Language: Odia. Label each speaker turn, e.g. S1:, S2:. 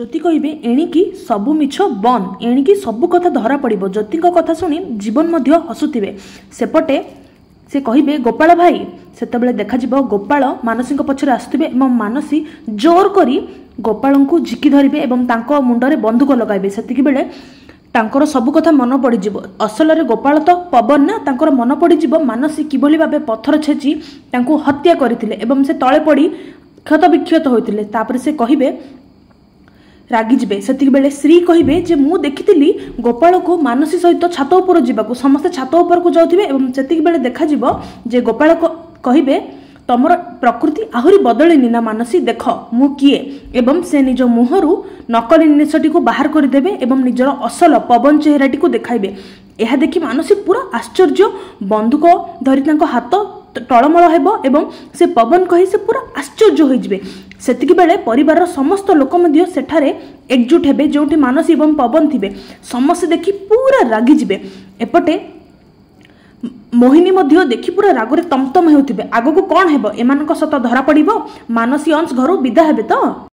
S1: ଜ୍ୟୋତି କହିବେ, ଏଣିକି ସବୁ ମିଛ ବନ୍ଦ, ଏଣିକି ସବୁ କଥା ଧରା ପଡ଼ିବ। ଜ୍ୟୋତିଙ୍କ କଥା ଶୁଣି ଜୀବନ ମଧ୍ୟ ହସୁଥିବେ। ସେପଟେ ସେ କହିବେ, ଗୋପାଳ ଭାଇ। ସେତେବେଳେ ଦେଖାଯିବ ଗୋପାଳ ମାନସୀଙ୍କ ପଛରେ ଆସୁଥିବେ ଏବଂ ମାନସୀ ଜୋର କରି ଗୋପାଳଙ୍କୁ ଝିକି ଧରିବେ ଏବଂ ତାଙ୍କ ମୁଣ୍ଡରେ ବନ୍ଧୁକ ଲଗାଇବେ। ସେତିକି ବେଳେ ତାଙ୍କର ସବୁ କଥା ମନ ପଡ଼ିଯିବ। ଅସଲରେ ଗୋପାଳ ତ ପବନ ନା, ତାଙ୍କର ମନ ପଡ଼ିଯିବ ମାନସୀ କିଭଳି ଭାବେ ପଥର ଛେଚି ତାଙ୍କୁ ହତ୍ୟା କରିଥିଲେ ଏବଂ ସେ ତଳେ ପଡ଼ି କ୍ଷତ ବିକ୍ଷତ ହୋଇଥିଲେ। ତାପରେ ସେ କହିବେ, ରାଗିଯିବେ। ସେତିକି ବେଳେ ଶ୍ରୀ କହିବେ ଯେ ମୁଁ ଦେଖିଥିଲି ଗୋପାଳକୁ ମାନସୀ ସହିତ ଛାତ ଉପର ଯିବାକୁ। ସମସ୍ତେ ଛାତ ଉପରକୁ ଯାଉଥିବେ ଏବଂ ସେତିକି ବେଳେ ଦେଖାଯିବ ଯେ ଗୋପାଳ କହିବେ, ତମର ପ୍ରକୃତି ଆହୁରି ବଦଳିନି ନା ମାନସୀ? ଦେଖ ମୁଁ କିଏ। ଏବଂ ସେ ନିଜ ମୁହଁରୁ ନକଲି ଜିନିଷଟିକୁ ବାହାର କରିଦେବେ ଏବଂ ନିଜର ଅସଲ ପବନ ଚେହେରାଟିକୁ ଦେଖାଇବେ। ଏହା ଦେଖି ମାନସୀ ପୁରା ଆଶ୍ଚର୍ଯ୍ୟ, ବନ୍ଧୁକ ଧରି ତାଙ୍କ ହାତ ଟଳମଳ ହେବ ଏବଂ ସେ ପବନ କହି ସେ ପୁରା ଆଶ୍ଚର୍ଯ୍ୟ ହୋଇଯିବେ। ସେତିକି ବେଳେ ପରିବାରର ସମସ୍ତ ଲୋକ ମଧ୍ୟ ସେଠାରେ ଏକଜୁଟ ହେବେ, ଯେଉଁଠି ମାନସୀ ଏବଂ ପବନ ଥିବେ। ସମସ୍ତେ ଦେଖି ପୁରା ରାଗିଯିବେ। ଏପଟେ ମୋହିନୀ ମଧ୍ୟ ଦେଖି ପୁରା ରାଗରେ ତମତମ ହେଉଥିବେ। ଆଗକୁ କ'ଣ ହେବ? ଏମାନଙ୍କ ସତ ଧରା ପଡ଼ିବ? ମାନସୀ ଅଂଶ ଘରୁ ବିଦା ହେବେ ତ?